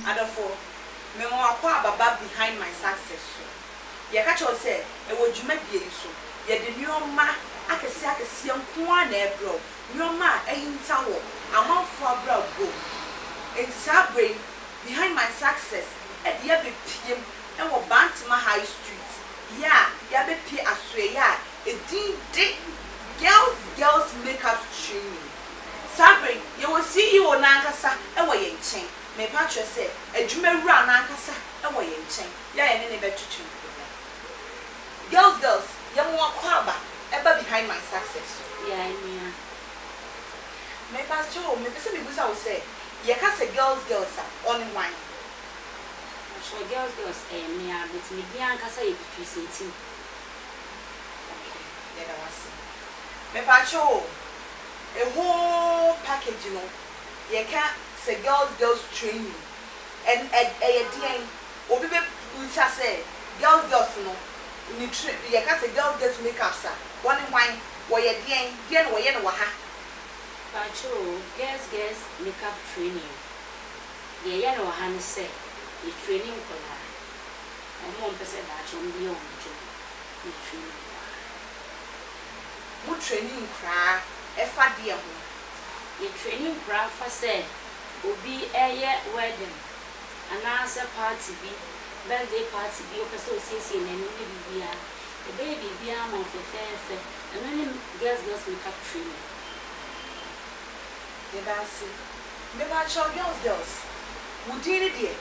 Adɔfoɔ, mema wo akwaaba ba Behind My Success so. Yɛka kyerɛ wo sɛ, ɛwɔ dwumadie yi so, yɛde nnoɔma akɛseɛ akɛseɛ nko ara na ɛrebrɛ wo, nnoɔma a ahinta wɔ amanfoɔ abrabɔ mu. Enti saa berɛ yi, Behind My Success de yɛabɛpiem wɔ Bantama High Street, yɛ a yɛabɛpie asoɛeɛ a ɛdin de Girls Girls Makeup Training. Saa berɛ yi, yɛwɔ CEO no ankasa wɔ yɛn nkyɛn. Merepa akyerɛ sɛ, adwumawura no ankasa wɔ yɛn nkyɛn, yɛ a yɛne no bɛtwetwe nkɔmmɔ. Girls Girls, yɛma wo akwaaba ba Behind My Success so. Yeah, nua. Mepakyɛw o, mepɛ sɛ mibisa wo sɛ, yɛka sɛ Girls Girls a, ɔne hwan? Pakyɛw, Girls Girls ɛyɛ me ara, but me din ankasa yɛ Beatrice Ntim. Okay, yɛda wo ase. Mepakyɛw o, a whole package no, yɛka sɛ Girls Girls Training, ɛn ɛ ɛyɛ deɛn? Obi bɛbisa sɛ, Girls Girls no, ne tra yɛka sɛ Girls Girls Makeups a, wɔne hwan? Wɔyɛ deɛn? Deɛn na wɔyɛ no wɔ ha? Pakyɛw o, Girls Girls Makeup Training, deɛ yɛyɛ no wɔ ha ne sɛ, yɛ traini nkwadaa, wɔn a wɔpɛ sɛ daakye wɔde yɛ wɔn adwuma no, yɛ traini wɔn wɔ ha. Mo traini nkoraa ɛfa deɛ ho? Yɛ traini nkoraa fa sɛ obi ɛyɛ wedding anaa sɛ party bi, birthday party bi ɔpɛ sɛ ɔsiesie n'anim ne biribiara, yɛbɛyɛ biribiara ama wo fɛfɛɛfɛ, ɛno ne Girls Girls Makeup Training. Yɛda ase. Mepakyɛw girls girls, wo din no deɛ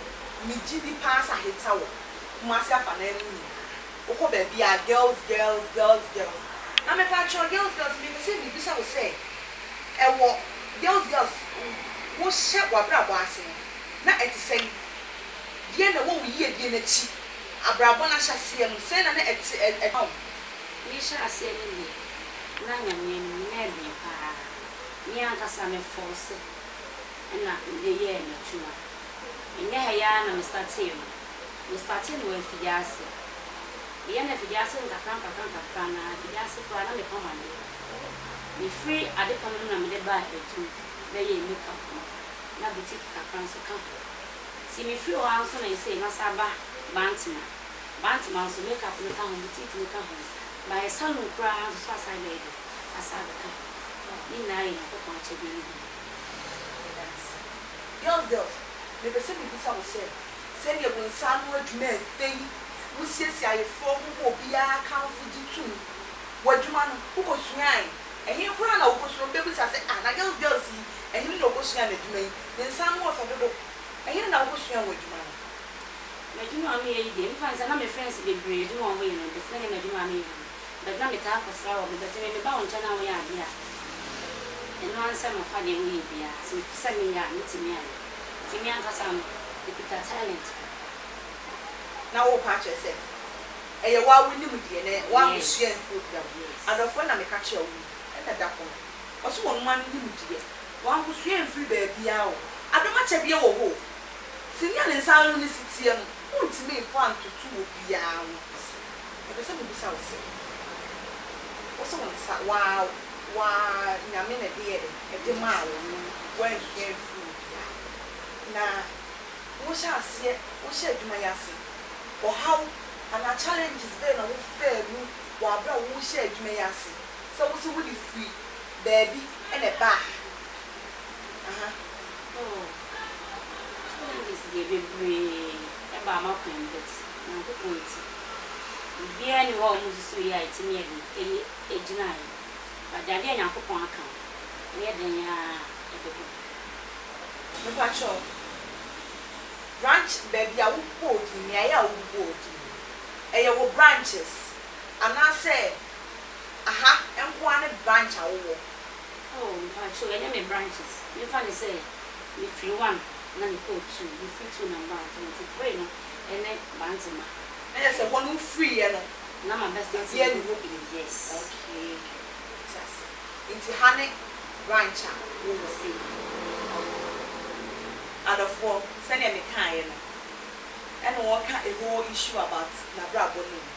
megye di paa sɛ aheta wɔ Kumasi afanan mu nyinaa. Wokɔ baabi a girls girls girls girls. Na mepakyɛw girls girls mepɛ sɛ mebisa wo sɛ ɛwɔ girls girls wohyɛ w'abrabɔ ase no na ɛte sɛn? Deɛn na ɛwɔ wo yiedie no akyi? Abrabɔ no ahyɛaseɛ no sɛn na na ɛte ɛ ma wo? Mehyɛ aseɛ no deɛ na Nyame anim no na ɛden paa. Me ankasa me force na mede yɛɛ m'adwuma. Ɛnyɛ ha yi ara na me startee no. Me startee no wɔ Afidiase. Meyɛ no Afidiase nkakra nkakra nkakra na Afidiase koraa na mepam adeɛ. Mefiri adepam no mu na mede baa Adum bɛyɛɛ makeup no. Na boutique kakra nso ka ho. Nti mefiri hɔ ara nso na ɛsei masan aba Bantama. Bantama nso makeup no ka ho, boutique no ka ho. Bayɛ salon koraa nso so asan bɛyɛ dɛn? Asan abɛka ho. Ne nyinaa yɛ Nyankopɔn akyɛdeɛ no bi. Meda ase. Girls girls, mepɛ sɛ mebisa wo sɛ, sɛdeɛ wo nsa ano adwuma ɛfɛ yi, wosiesie ayeforɔ ho ma obiara kamfo gye tom, w'adwuma no, wokɔsuae? Ɛhe koraa na wokɔsua? Obi bɛbisa sɛ, ah, na girls girls yi, ɛhene na ɔkɔsuaa n'adwuma yi? Ne nsa ano ɔfɛ dodo. Ɛhene na wokɔsuaa w'adwuma no? M'adwuma a meyɛ yi deɛ, memfa no sɛ na me friends bebree adwuma a wɔyɛ no, but na ɛnyɛ m'adwuma a meyɛ no. But na metaa kɔsra wɔn, but me meba wo nkyɛn na woyɛ adeɛ a, ɛno ara ne sɛ mafa deɛ woyɛ biara, sɛ mepɛ sɛ meyɛ a, mɛtumi ayɛ. Nti me ankasa no, mekita talent no. Na worepɛ akyerɛ sɛ ɛyɛ wo ara wonim deɛ na woankɔsua Yes, amfiri obiara hɔ. yes. Adɔfoɔ na meka kyerɛ wo yi, ɛna da ko no, ɔse wɔnom ara no nim deɛ, wankɔsua amfiri baabiara o. Adom akyɛdeɛ wɔ hɔ o. Sɛnea ne nsa ano no si teɛ no, wontumi mfa ntoto obiara ho. Mepɛ sɛ mebisa wo sɛ, wo se wo nsa, waa, waa, Nyame na ɛde yɛɛ dɛn? Ɛde maa wo, woansua amfiri obiara hɔ. Na wohyɛ aseɛ, wohyɛ adwuma yi ase, ɔhaw anaa challenges bɛn na wofaa mu wɔ aberɛ a wohyɛ adwuma yi ase? Sɛ wo se wode firi baabi na ɛbaa ha, aha. Oh, challenges deɛ bebree ɛbaa m'akwan mu but Nyankopɔn nti, biribiara nni hɔ a wɔsusuiɛ a ɛtumi yɛ den, ɛyɛ, ɛgyinaeɛ. But adeɛ a Nyankopɔn aka no, ɛyɛ dɛn ara a ɛbɛba mu. Mepakyɛw, branch, baabi a wobobɔɔ din, mmeaeɛ a wobobɔɔ din no, ɛyɛ wo branches anaasɛ aha nko ara ne branch a wowɔ? Oh, mepakyɛw, ɛnyɛ me branches. Memfa no sɛ mefiri one na mekɔɔ two, mefiri two na mebaa three, nti three no ɛne Bantama. Na kyerɛ sɛ hɔ no wofiriiɛ no, Na mabɛ start baabiara nni me hɔ bio? Yes. Okay, mate ase. Nti ha ne branch a wowɔ? Sei. Okay. Adɔfoɔ, sɛdeɛ mekaaeɛ no, ɛna ɔreka a whole issue about n'abrabɔ no mu.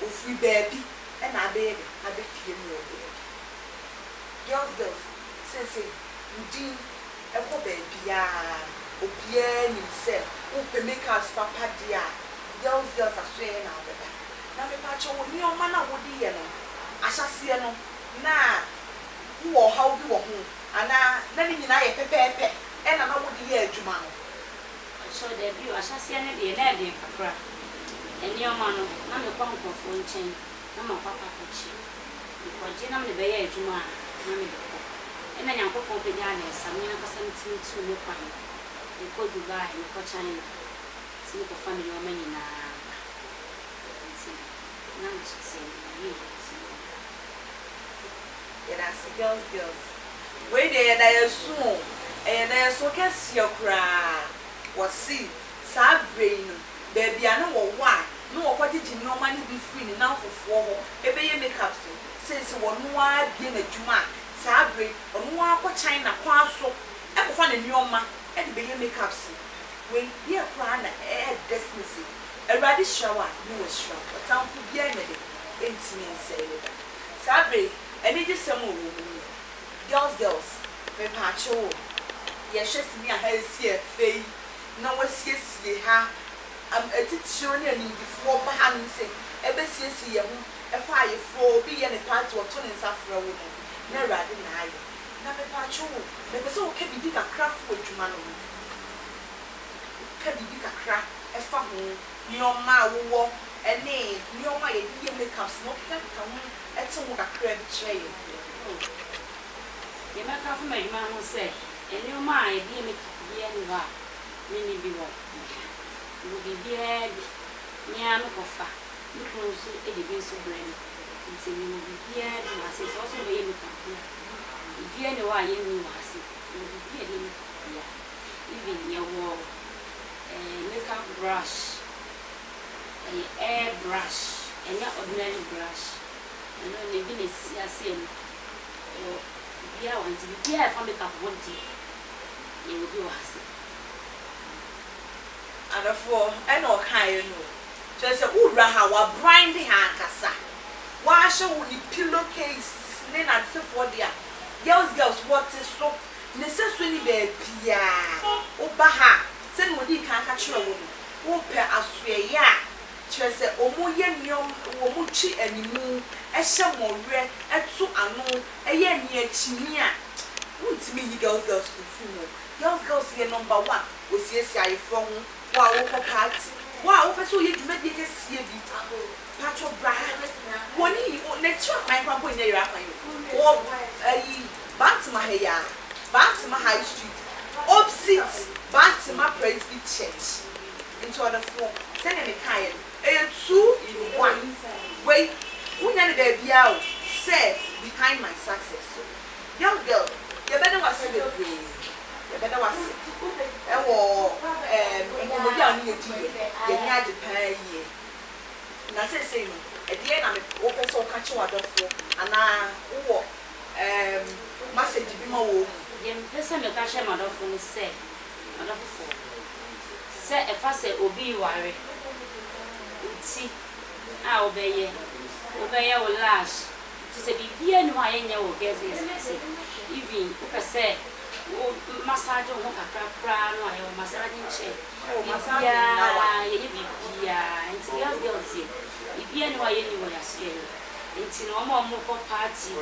Ɔfiri baabi ɛna abɛyɛ dɛn? Abɛpue mu wɔ baabi. Girls girls, seesei wo din kɔ baabiara, obiara nim sɛ Wopɛ makeups papa deɛ a, Girls Girls asoɛeɛ na wobɛba. Na mepakyɛw wo nneɛma no a wode yɛ no, ahyɛaseɛ no na wowɔ ɔhaw bi wɔ ho anaa na ne nyinaa yɛ pɛpɛɛpɛ ɛna na wode yɛ adwuma no? Pakyɛw dabi o, ahyɛaseɛ no deɛ na ɛden kakra. Nneɛma no, na mekɔ nkorɔfoɔ nkyɛn na makɔ akɔ akɔgye. Mekɔgye na mede bɛyɛ adwuma a, na mede kɔ. Ɛna Nyankopɔn pagyaa ne nsa, me ankasa metumi tuu me kwan. Mekɔ Dubai, mekɔ China, tumi kɔfa me nneɛma nyinaa ba. Nti na ahyɛaseɛ no mewie yɛ nti no. Yɛda ase girls girls. Wei deɛ yɛda yɛso o, ɛyɛ da yɛso kɛseɛ koraa. Wɔse saa berɛ yi no baabi a na wɔwɔ a na wɔkɔgyegye nneɛma no bi firi ne nnamfofoɔ hɔ bɛyɛ make ups no, seesei ɔno ara abue n'adwuma a saa berɛ yi ɔno ara kɔ China kwan so kɔfa ne nneɛma de bɛyɛ make ups no. Wei deɛ koraa na ɛyɛ dɛ sene sei. Awurade hyira wo a ne wahyira wo, ɔtamfo biara nyɛ dɛ ntumi nsɛe no da. Saa berɛ yi anigyesɛm a ɛwɔ mu nie, Girls girls mepaakyɛw o, yɛhwɛ sini a ha asi ɛfɛ yi na wɔasiesie ha, atitiriw ne animdefoɔ ba hanom sɛ ɛbɛsiesie yɛn ho ɛfa ayeforɔ, obi yɛ ne party ɔto ne nsa frɛ wo no, na Awurade na ayɛ. Na mepaakyɛw o, mepɛ sɛ woka biribi kakra fa w'adwuma no ho. Woka biribi kakra fa ho, nneɛma a wowɔ ne nneɛma a yɛde yɛ makeups no, wokekakeka ho te ho kakra bi kyerɛ yɛn. Oh, deɛ mɛka afa m'adwuma no ho sɛ, nneɛma a yɛde yɛ makeup biara nni hɔ a menni bi wɔ me ha. Mewɔ biribiara bi, me ara mekɔfa, me kunu nso de bi nso brɛ me, nti mewɔ biribiara bi wɔ ha sei. Sɛ wo nso wobɛyɛ makeup bi a, biribiara nni hɔ a yɛnni wɔ ha sei. Yɛwɔ biribiara a yɛde yɛ makeup biara. Even yɛwɔ eh, makeup brush, ɛyɛ air brush, ɛnyɛ ordinary brush. Ɛno no ebi na esisi aseɛ no. Yɛwɔ biribiara wɔ ha nti biribiara a ɛfa makeup ho deɛ, yɛwɔ bi wɔ ha sei. Adɔfoɔ, ɛna ɔkaeɛ no o. Kyerɛ sɛ wowura ha a, wabrande ha ankasa. Wahyɛ wo ne pillow case ne n'adesefoɔ deɛ a, girls girls wɔte so. Ne sɛso nni baabiara. Woba ha a, sɛdeɛ wɔdii kan ka kyerɛɛ wo no, wopɛ asoɛeɛ a, kyerɛ sɛ wɔyɛ nneɛma, wɔtwe animu, hyɛ mmɔwerɛ, to ano, yɛ aniakyini a, wontumi nyi Girls Girls mfiri mu. Girls Girls yɛ number one, wɔsiesie ayeforɔ ho, wo a wokɔ party, wo a wopɛ sɛ woyɛ dwumadie kɛseɛ bi, paatwɔ bra ha. Wɔne yi, n'akyiri akwan koraa mpo nyɛ yera kwan o. Wɔ ayi, Bantama ha yi ara, Bantama High Street, opposite Bantama Presby Church. Nti ɔdɔfoɔ, sɛdeɛ mekaeɛ no, ɛyɛ two in one. Wei, wonnya no baabiara o, sɛ Behind My Success so. Young girl, yɛbɛda wo ase bebree. Yɛbɛda wo ase wɔ ɛɛm nkɔmmɔdi a wo ne yɛn diiɛ. Yɛn ani agye pa ara yie. Na seesei no, ɛdeɛn na wopɛ sɛ woka kyerɛ w'adɔfoɔ anaa wowɔ ɛɛm masɛgye bi ma wɔn mu? Deɛ mepɛ sɛ meka kyerɛ m'adɔfo ne sɛ, m'adɔfofoɔ, sɛ ɛfa sɛ obi reware wo ti a wobɛyɛ, wobɛyɛ wo lash, kyerɛ sɛ biribiara nni hɔ a yɛnyɛ wɔ girls girls ase, even wopɛ sɛ wo massage wo ho kakra koraa no a, yɛwɔ massaging chair, biribiara, yɛyɛ biribiara, nti girls girls deɛ biribiara nni hɔ a yɛnni wɔ yɛn asoɛeɛ, nti no wɔn a wɔkɔ party,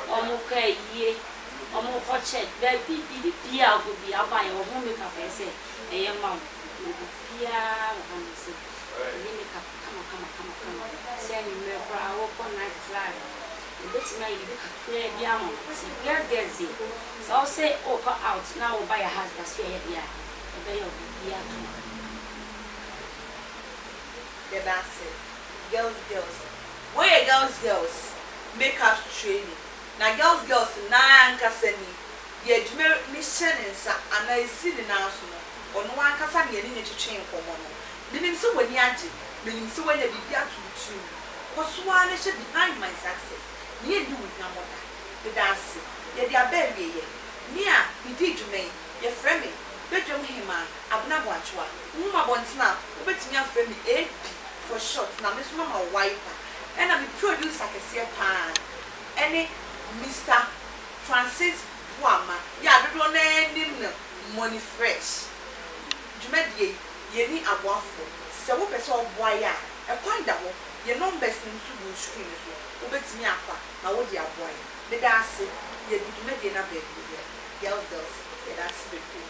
wɔkɔ ayie, Wɔkɔ church baabi biribi biaa wokɔ biaa woba a yɛwɔ ho makeup a ɛyɛ sɛ ɛyɛ ma wo yɛwɔ biribiaa wɔ ha nom sɛ yɛyɛ makeup kama kama kama kama sɛ anwummerɛ koraa wokɔ night club yɛbɛtumi ayɛ biribi kakraa bi ama wo nti girls girls deɛ sɛ wo se wokɔ out na woba yɛ ha yɛaso yɛyɛ deɛ a yɛbɛyɛ wo biribiaa kama kama kama kama. Yɛda ase girls girls. Wei yɛ girls girls makeup training. Na girls girls no ara ankasa ni, deɛ adwuma no hyɛ ne nsa anaa ɛsi ne nan so no, ɔno ankasa na yɛne no twetwe nkɔmmɔ no. Menim sɛ w'ani agye, menim sɛ woanya biribi ato wo tirim. Kɔ so ara na hyɛ Behind My Success na yɛnni wo hwammɔ da. Meda ase. Yɛde aba awieɛ. Me a medii dwuma yi, yɛfrɛ me Badwam Hemaa Abena Boakyewa. Wohu me abɔntene a, wobɛtumi afrɛ me AB for short na me nso mama wo wiper. Ɛna me producer kɛseɛ pa ara ne Mister Francis Boamah yi a dodoɔ no ara nim no Money Fresh. Dwumadie yi, Yɛnni aboafoɔ. Sɛ wopɛ sɛ woboa yɛn a, ɛkwan da hɔ. Yɛn numbers no nso gu wo screen no so. Wobɛtumi afa na wode aboa yɛn. Meda ase. Yɛde dwumadie no aba awieɛ. Girls Girls, yɛda ase bebree.